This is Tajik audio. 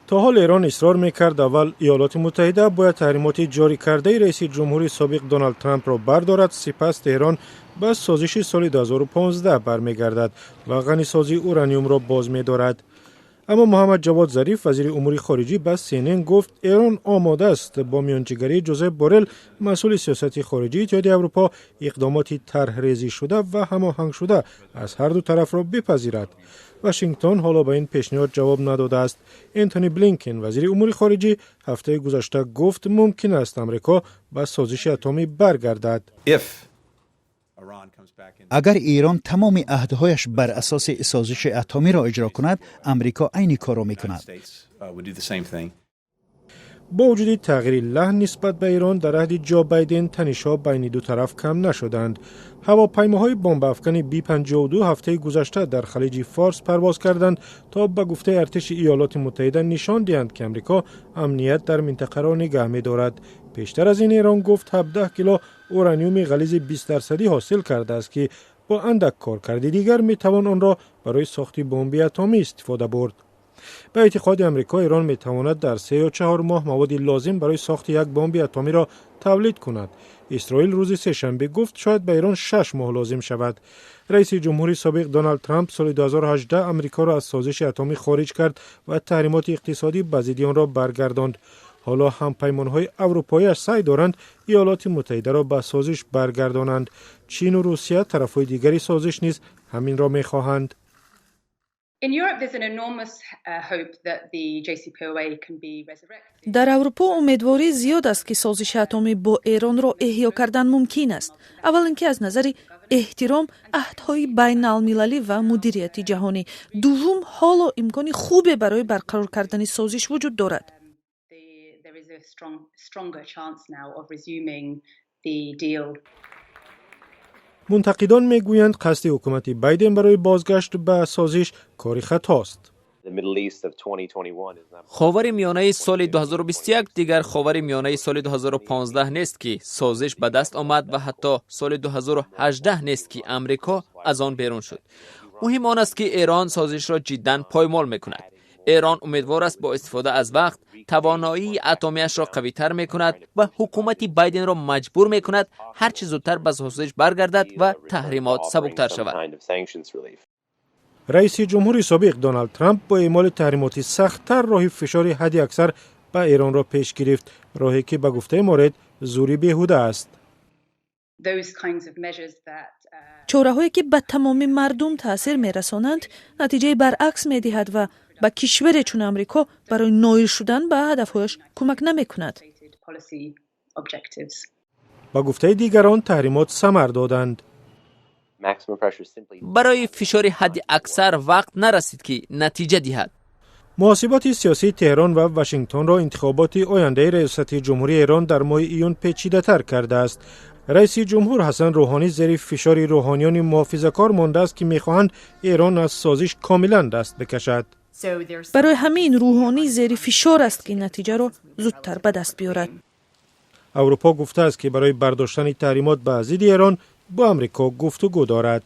То ҳол Эрон исрор мекард, аввал Иёлоти Муттаҳида бояд таҳримоти ҷорӣ кардаи раиси ҷумҳури собиқ Доналд Трампро бардорад, сипас Теҳрон ба созиши соли 2015 бармегардад ва ғанисозии ураниумро боз медорад. Аммо Муҳаммад Ҷавод Зариф, вазири умури хориҷӣ, ба CNN гуфт, Эрон омода аст бо миёнҷигарии Ҷозеп Борел, масъули сиёсати хориҷии Иттиҳоди Аврупо, иқдомоти тарҳрезишуда ва ҳамоҳангшуда аз ҳар ду тарафро бипазирад. Вашингтон ҳоло ба ин пешниҳод ҷавоб надодааст. Энтони Блинкен, вазири умури хориҷӣ, ҳафтаи гузашта гуфт, мумкин аст Амрико ба созиши атомӣ баргардад. Агар Эрон тамоми аҳдҳояш бар асоси созиши атомиро иҷро кунад, Амрико айни корро мекунад. Бо вуҷуди тағйири лаҳн нисбат ба Эрон дар аҳди Ҷо Байден, танишҳо байни ду тараф кам нашуданд. Ҳавопаймоҳои бомбаафкани Би-52 ҳафтаи гузашта дар Халиҷи Форс парвоз карданд, то ба гуфтаи артиши Иёлоти Муттаҳида нишон диҳанд, ки Амрико амният дар минтақаро нигаҳ медорад. Пештар аз ин Эрон гуфт, 17 кило ураниуми ғализи 20-дарсадӣ ҳосил кардааст, ки бо андак коркарди дигар метавон онро барои сохти бомби атомӣ истифода бурд. Ба эътиқоди Амрико, Эрон метавонад дар 3 ё 4 моҳ маводи лозим барои сохти як бомби атомиро тавлид кунад. Исроил рӯзи сешанбе гуфт, шояд ба Эрон 6 моҳ лозим шавад. Раиси ҷумҳури собиқ Доналд Трамп соли 2018 Амрикоро аз созиши атомӣ хориҷ кард ва таҳримоти иқтисодӣ ба зидди онро баргардонд. Ҳоло ҳампаймонҳои аврупоиаш саъй доранд Иёлоти Муттаҳидаро ба созиш баргардонанд. Чину Русия, тарафҳои дигари созиш, низ ҳаминро мехоҳанд. In Europe, there's an enormous hope that the JCPOA can be resurrected. Дар Аврупо умедворӣ зиёд аст, ки созиши атомӣ бо Эронро эҳё кардан мумкин аст. Аввалан, ки аз назари эҳтиром аҳдҳои байналмилалӣ ва мудирияти ҷаҳонӣ. Дуввум, ҳоло имкони хубе барои барқарор кардани созиш вуҷуд дорад. There is a stronger chance now of resuming the deal. Мунтақидон мегӯянд, қасди ҳукумати Байден барои бозгашт ба созиш кори хатост. Ховари Миёнаи соли 2021 дигар Ховари Миёнаи соли 2015 нест, ки созиш ба даст омад, ва ҳатто соли 2018 нест, ки Амрико аз он берун шуд. Муҳим он аст, ки Эрон созишро ҷиддан поймол мекунад. Эрон умедвор аст, бо истифода аз вақт тавоноии атомиашро қавитар мекунад ва ҳукумати Байденро маҷбур мекунад ҳарчи зудтар ба созиш баргардад ва таҳримот сабуктар шавад. Раиси ҷумҳури собиқ Доналд Трамп бо эъмоли таҳримоти сахттар роҳи фишори ҳадди аксар ба Эронро пеш гирифт, роҳе ки, ба гуфтаи моред, зӯри беҳуда аст. Чораҳое, ки ба тамоми мардум таъсир мерасонанд, натиҷаи баръакс медиҳад ва ба кишваре чун Амрико барои ноил шудан ба ҳадафҳояш кӯмак намекунад. Policy objectives. Ба гуфтаи дигарон, таҳримот самар доданд. Барои фишори ҳадди аксар вақт нарасид, ки натиҷа диҳад. Муҳосиботи сиёсии Теҳрон ва Вашингтонро интихоботи ояндаи раёсати ҷумҳурии Эрон дар моҳи июн печидатар кардааст. Раиси ҷумҳур Ҳасан Рӯҳонӣ зери фишори рӯҳониёни муҳофизакор мондааст, ки мехоҳанд Эрон аз созиш комилан даст бикашад. Барои ҳамин Рӯҳонӣ зери фишор аст, ки натиҷаро зудтар ба даст биёрад. Аврупо гуфтааст, ки барои бардоштани таҳримот ба зидди Эрон бо Амрико гуфтугӯ дорад.